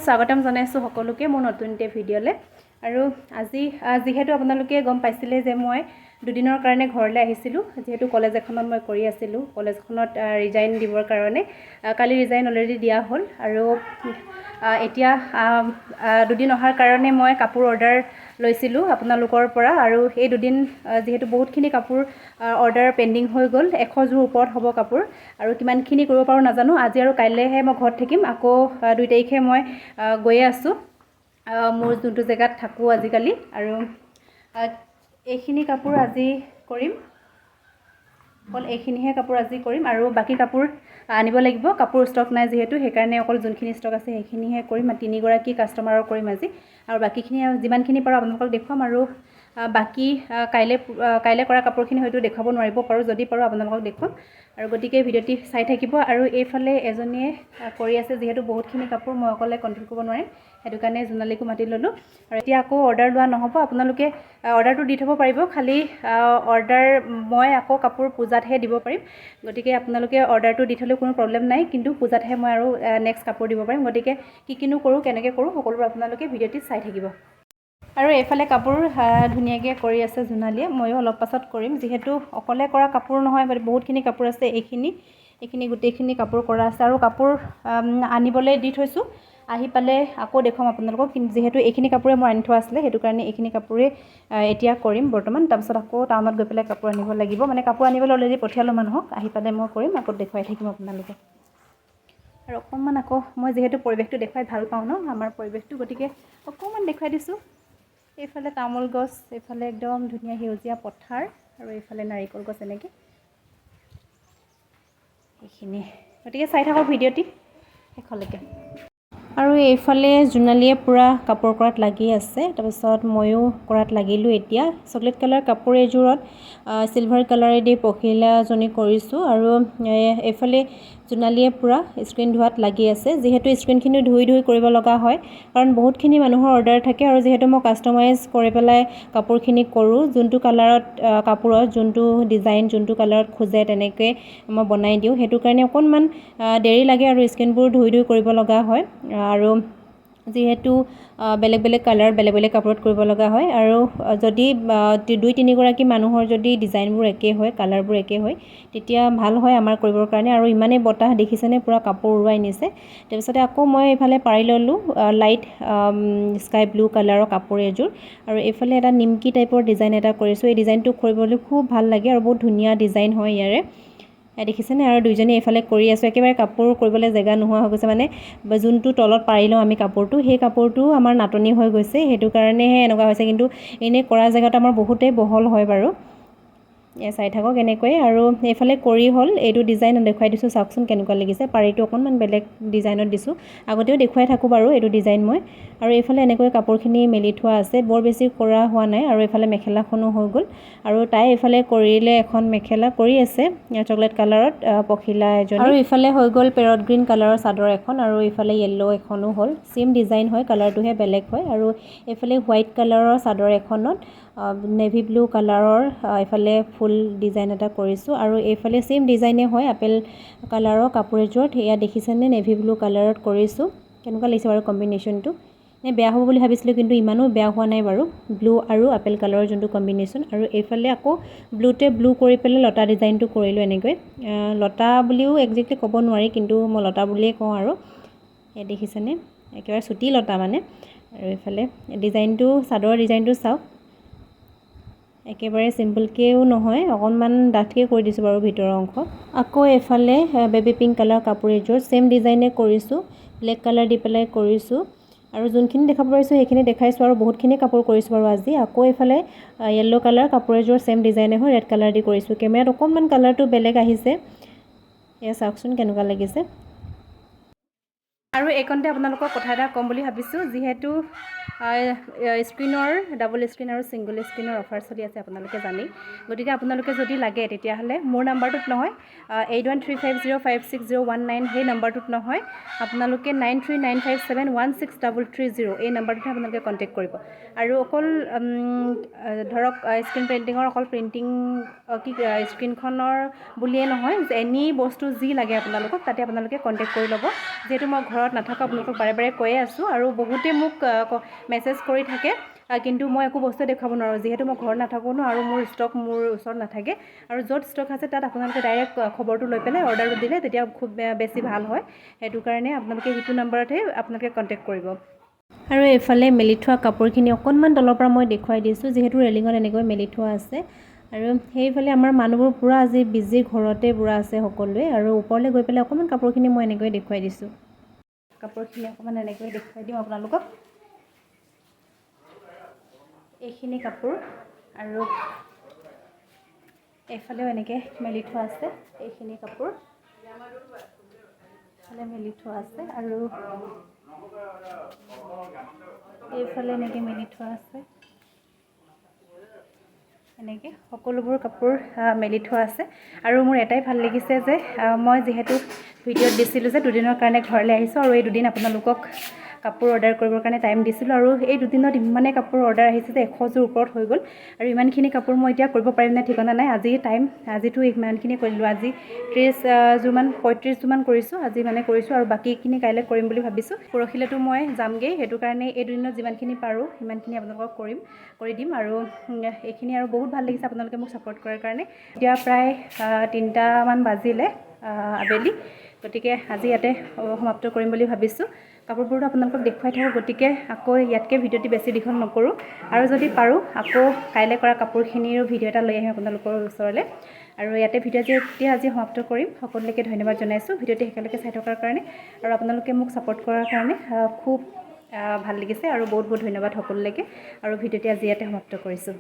স্বাগতম জনাইছোঁ সকলোকে মোৰ নতুন এটি ভিডিঅ'লৈ। আৰু আজি যিহেতু আপোনালোকে গম পাইছিলে যে মই দুদিনৰ কাৰণে ঘৰলৈ আহিছিলোঁ, যিহেতু কলেজ এখনত মই কৰি আছিলোঁ, কলেজখনত ৰিজাইন দিবৰ কাৰণে কালি ৰিজাইন অলৰেডি দিয়া হ'ল। আৰু এতিয়া দুদিন অহাৰ কাৰণে মই কাপোৰ অৰ্ডাৰ লৈছিলোঁ আপোনালোকৰ পৰা। আৰু এই দুদিন যিহেতু বহুতখিনি কাপোৰ অৰ্ডাৰ পেণ্ডিং হৈ গ'ল, 100 যোৰ ওপৰত হ'ব কাপোৰ। আৰু কিমানখিনি কৰিব পাৰোঁ নাজানো। আজি আৰু কাইলৈহে মই ঘৰত থাকিম। আকৌ 2 তাৰিখে মই গৈয়ে আছোঁ মোৰ যোনটো জেগাত থাকোঁ আজিকালি। আৰু এইখিনি কাপোৰ আজি কৰিম, অকল এইখিনিহে কাপোৰ আজি কৰিম আৰু বাকী কাপোৰ আনিব লাগিব। কাপোৰ ষ্টক নাই যিহেতু, সেইকাৰণে অকল যোনখিনি ষ্টক আছে সেইখিনিহে কৰিম। তিনিগৰাকী কাষ্টমাৰৰ কৰিম আজি আৰু বাকীখিনি যিমানখিনি পাৰোঁ আপোনালোকক দেখুৱাম। আৰু বাকী কাইলৈ কৰা কাপোৰখিনি হয়তো দেখুৱাব নোৱাৰিব পাৰোঁ, যদি পাৰোঁ আপোনালোকক দেখুৱাম। আৰু গতিকে ভিডিঅ'টি চাই থাকিব। আৰু এইফালে এজনীয়ে কৰি আছে, যিহেতু বহুতখিনি কাপোৰ মই অকলে কণ্ট্ৰল কৰিব নোৱাৰিম, সেইটো কাৰণে জোনালীকো মাতি ল'লোঁ। আৰু এতিয়া আকৌ অৰ্ডাৰ লোৱা নহ'ব। আপোনালোকে অৰ্ডাৰটো দি থ'ব পাৰিব, খালি অৰ্ডাৰ মই আকৌ কাপোৰ পূজাতহে দিব পাৰিম। গতিকে আপোনালোকে অৰ্ডাৰটো দি থ'লেও কোনো প্ৰব্লেম নাই, কিন্তু পূজাতহে মই আৰু নেক্সট কাপোৰ দিব পাৰিম। গতিকে কি কিনো কৰোঁ, কেনেকৈ কৰোঁ, সকলোবোৰ আপোনালোকে ভিডিঅ'টি চাই থাকিব। আৰু এইফালে কাপোৰ ধুনীয়াকৈ কৰি আছে জোনালীয়ে, ময়ো অলপ পাছত কৰিম। যিহেতু অকলে কৰা কাপোৰ নহয়, বহুতখিনি কাপোৰ আছে। এইখিনি গোটেইখিনি কাপোৰ কৰা আছে আৰু কাপোৰ আনিবলৈ দি থৈছোঁ, আহি পালে আকৌ দেখুৱাম আপোনালোকক। কিন্তু যিহেতু এইখিনি কাপোৰে মই আনি থোৱা আছিলে, সেইটো কাৰণে এইখিনি কাপোৰেই এতিয়া কৰিম বৰ্তমান। তাৰপিছত আকৌ টাউনত গৈ পেলাই কাপোৰ আনিব লাগিব। মানে কাপোৰ আনিবলৈ অলৰেডি পঠিয়ালোঁ মানুহক, আহি পালে মই কৰিম, আকৌ দেখুৱাই থাকিম আপোনালোকক। আৰু অকণমান আকৌ মই যিহেতু পৰিৱেশটো দেখুৱাই ভাল পাওঁ ন, আমাৰ পৰিৱেশটো, গতিকে অকণমান দেখুৱাই দিছোঁ। এইফালে তামোল গছ, এইফালে একদম ধুনীয়া সেউজীয়া পথাৰ আৰু এইফালে নাৰিকল গছ, এনেকৈ এইখিনি। গতিকে চাই থাকক ভিডিঅ'টি শেষলৈকে। আৰু এইফালে জোনালীয়ে পূৰা কাপোৰ কৰাত লাগি আছে, তাৰপিছত ময়ো কৰাত লাগিলোঁ। এতিয়া চকলেট কালাৰ কাপোৰ এযোৰত চিলভাৰ কালাৰেদি পখিলাজনী কৰিছোঁ। আৰু এইফালে জোনালীয়ে পূৰা স্ক্ৰীণ ধোৱাত লাগি আছে, যিহেতু স্ক্ৰীণখিনি ধুই ধুই কৰিব লগা হয়, কাৰণ বহুতখিনি মানুহৰ অৰ্ডাৰ থাকে। আৰু যিহেতু মই কাষ্টমাইজ কৰি পেলাই কাপোৰখিনি কৰোঁ, যোনটো কালাৰত কাপোৰত যোনটো ডিজাইন যোনটো কালাৰত খোজে তেনেকৈ মই বনাই দিওঁ, সেইটো কাৰণে অকণমান দেৰি লাগে আৰু স্ক্ৰীণবোৰ ধুই ধুই কৰিব লগা হয়। আৰু যিহেতু বেলেগ বেলেগ কালাৰত বেলেগ বেলেগ কাপোৰত কৰিব লগা হয় আৰু যদি দুই তিনিগৰাকী মানুহৰ যদি ডিজাইনবোৰ একেই হয়, কালাৰবোৰ একেই হয়, তেতিয়া ভাল হয় আমাৰ কৰিবৰ কাৰণে। আৰু ইমানেই বতাহ দেখিছেনে, পূৰা কাপোৰ উৰুৱাই নিছে। তাৰপিছতে আকৌ মই এইফালে পাৰি ল'লোঁ লাইট স্কাই ব্লু কালাৰৰ কাপোৰ এযোৰ আৰু এইফালে এটা নিমকি টাইপৰ ডিজাইন এটা কৰিছোঁ। এই ডিজাইনটো কৰিবলৈ খুব ভাল লাগে আৰু বহুত ধুনীয়া ডিজাইন হয় ইয়াৰে, দেখিছেনে? আৰু দুইজনী এইফালে কৰি আছোঁ, একেবাৰে কাপোৰ কৰিবলৈ জেগা নোহোৱা হৈ গৈছে। মানে যোনটো তলত পাৰি লওঁ আমি কাপোৰটো, সেই কাপোৰটো আমাৰ নাটনি হৈ গৈছে, সেইটো কাৰণেহে এনেকুৱা হৈছে। কিন্তু এনেই কৰা জেগাটো আমাৰ বহুতেই বহল হয় বাৰু। চাই থাকক এনেকৈয়ে। আৰু এইফালে কৰি হ'ল, এইটো ডিজাইন দেখুৱাই দিছোঁ, চাওকচোন কেনেকুৱা লাগিছে। পাৰিটো অকণমান বেলেগ ডিজাইনত দিছোঁ, আগতেও দেখুৱাই থাকোঁ বাৰু এইটো ডিজাইন মই। আৰু এইফালে এনেকৈ কাপোৰখিনি মেলি থোৱা আছে, বৰ বেছি কৰা হোৱা নাই। আৰু এইফালে মেখেলাখনো হৈ গ'ল। আৰু তাই এইফালে কৰিলে এখন মেখেলা কৰি আছে চকলেট কালাৰত পখিলা এজনী। আৰু ইফালে হৈ গ'ল পেৰট গ্ৰীণ কালাৰৰ চাদৰ এখন আৰু ইফালে য়েল্ল' এখনো হ'ল, ছেইম ডিজাইন হয়, কালাৰটোহে বেলেগ হয়। আৰু এইফালে হোৱাইট কালাৰৰ চাদৰ এখনত নেভি ব্লু কালাৰৰ এইফালে ফুল ডিজাইন এটা কৰিছোঁ। আৰু এইফালে ছেইম ডিজাইনে হয়, আপেল কালাৰৰ কাপোৰ এযোৰত, এয়া দেখিছেনে, নেভি ব্লু কালাৰত কৰিছোঁ। কেনেকুৱা লাগিছে বাৰু কম্বিনেশ্যনটো? নে বেয়া হ'ব বুলি ভাবিছিলোঁ, কিন্তু ইমানো বেয়া হোৱা নাই বাৰু, ব্লু আৰু আপেল কালাৰৰ যোনটো কম্বিনেশ্যন। আৰু এইফালে আকৌ ব্লুতে ব্লু কৰি পেলাই লতা ডিজাইনটো কৰিলোঁ এনেকৈ। লতা বুলিও একজেক্টলি ক'ব নোৱাৰি, কিন্তু মই লতা বুলিয়ে কওঁ। আৰু এয়া দেখিছেনে, একেবাৰে চুটি লতা মানে। আৰু এইফালে ডিজাইনটো, চাদৰৰ ডিজাইনটো চাওক, একেবাৰে চিম্পলকৈও নহয়, অকণমান ডাঠকৈ কৰি দিছোঁ বাৰু ভিতৰৰ অংশ। আকৌ এইফালে বেবী পিংক কালাৰ কাপোৰ এযোৰ ছেইম ডিজাইনে কৰিছোঁ, ব্লেক কালাৰ দি পেলাই কৰিছোঁ। আৰু যোনখিনি দেখাব পাৰিছোঁ সেইখিনি দেখাইছোঁ আৰু বহুতখিনি কাপোৰ কৰিছোঁ বাৰু আজি। আকৌ এইফালে য়েল্ল' কালাৰ কাপোৰ এযোৰ ছেইম ডিজাইনে হয়, ৰেড কালাৰ দি কৰিছোঁ। কেমেৰাত অকণমান কালাৰটো বেলেগ আহিছে। এয়া চাওকচোন কেনেকুৱা লাগিছে। আৰু এইকণতে আপোনালোকক কথা এটা ক'ম বুলি ভাবিছোঁ, যিহেতু স্ক্ৰীণৰ ডাবল স্ক্ৰীণ আৰু ছিংগল স্ক্ৰীণৰ অফাৰ চলি আছে, আপোনালোকে জানেই। গতিকে আপোনালোকে যদি লাগে, তেতিয়াহ'লে মোৰ নাম্বাৰটোত নহয়, 8135056019 সেই নাম্বাৰটোত নহয়, আপোনালোকে 9395716330 এই নাম্বাৰটোতহে আপোনালোকে কণ্টেক্ট কৰিব। আৰু অকল ধৰক স্ক্ৰীণ পেইণ্টিঙৰ অকল প্ৰিণ্টিং কি স্ক্ৰীণখনৰ বুলিয়ে নহয়, এনি বস্তু যি লাগে আপোনালোকক, তাতে আপোনালোকে কণ্টেক্ট কৰি ল'ব। যিহেতু মই ঘৰত নাম্বাৰত নাথাকোঁ, আপোনালোকক বাৰে বাৰে কৈয়ে আছোঁ। আৰু বহুতে মোক মেছেজ কৰি থাকে, কিন্তু মই একো বস্তু দেখুৱাব নোৱাৰোঁ, যিহেতু মই ঘৰত নাথাকোঁ ন, আৰু মোৰ ষ্টক মোৰ ওচৰত নাথাকে। আৰু য'ত ষ্টক আছে তাত আপোনালোকে ডাইৰেক্ট খবৰটো লৈ পেলাই অৰ্ডাৰটো দিলে তেতিয়া খুব বেছি ভাল হয়। সেইটো কাৰণে আপোনালোকে সেইটো নাম্বাৰতহে আপোনালোকে কণ্টেক্ট কৰিব। আৰু এইফালে মেলি থোৱা কাপোৰখিনি অকণমান তলৰ পৰা মই দেখুৱাই দিছোঁ, যিহেতু ৰেলিঙত এনেকৈ মেলি থোৱা আছে। আৰু সেইফালে আমাৰ মানুহবোৰ পূৰা আজি বিজি, ঘৰতে পূৰা আছে সকলোৱে। আৰু ওপৰলৈ গৈ পেলাই অকণমান কাপোৰখিনি মই এনেকৈ দেখুৱাই দিছোঁ। কাপোৰখিনি অকণমান এনেকৈ দেখুৱাই দিওঁ আপোনালোকক। এইখিনি কাপোৰ আৰু এইফালেও এনেকৈ মেলি থোৱা আছে। এইখিনি কাপোৰ এইফালে মেলি থোৱা আছে আৰু এইফালে এনেকৈ মেলি থোৱা আছে। এনেকৈ সকলোবোৰ কাপোৰ মেলি থোৱা আছে। আৰু মোৰ এটাই ভাল লাগিছে যে মই যিহেতু ভিডিঅ'ত দিছিলোঁ যে দুদিনৰ কাৰণে ঘৰলৈ আহিছোঁ, আৰু এই দুদিন আপোনালোকক কাপোৰ অৰ্ডাৰ কৰিবৰ কাৰণে টাইম দিছিলোঁ। আৰু এই দুদিনত ইমানেই কাপোৰ অৰ্ডাৰ আহিছে যে 100যোৰ ওপৰত হৈ গ'ল। আৰু ইমানখিনি কাপোৰ মই এতিয়া কৰিব পাৰিম নে ঠিকনা নাই। আজি টাইম, আজিতো ইমানখিনি কৰিলোঁ, আজি 30 যোৰমান, 35যোৰমান কৰিছোঁ আজি মানে কৰিছোঁ, আৰু বাকীখিনি কাইলৈ কৰিম বুলি ভাবিছোঁ। পৰহিলেতো মই যামগৈ, সেইটো কাৰণে এই দুদিনত যিমানখিনি পাৰোঁ সিমানখিনি আপোনালোকক কৰি দিম। আৰু এইখিনি আৰু বহুত ভাল লাগিছে আপোনালোকে মোক ছাপোৰ্ট কৰাৰ কাৰণে। এতিয়া প্ৰায় 3টামান বাজিলে আবেলি, গতিকে আজি ইয়াতে সমাপ্ত কৰিম বুলি ভাবিছোঁ। কাপোৰবোৰতো আপোনালোকক দেখুৱাই থাকোঁ, গতিকে আকৌ ইয়াতকৈ ভিডিঅ'টি বেছি দীঘল নকৰোঁ। আৰু যদি পাৰোঁ আকৌ কাইলৈ কৰা কাপোৰখিনিৰো ভিডিঅ' এটা লৈ আহিম আপোনালোকৰ ওচৰলৈ। আৰু ইয়াতে ভিডিঅ' এতিয়া আজি সমাপ্ত কৰিম। সকলোলৈকে ধন্যবাদ জনাইছোঁ ভিডিঅ'টি একেলগে চাই থকাৰ কাৰণে, আৰু আপোনালোকে মোক ছাপোৰ্ট কৰাৰ কাৰণে খুব ভাল লাগিছে। আৰু বহুত বহুত ধন্যবাদ সকলোলৈকে। আৰু ভিডিঅ'টি আজি ইয়াতে সমাপ্ত কৰিছোঁ।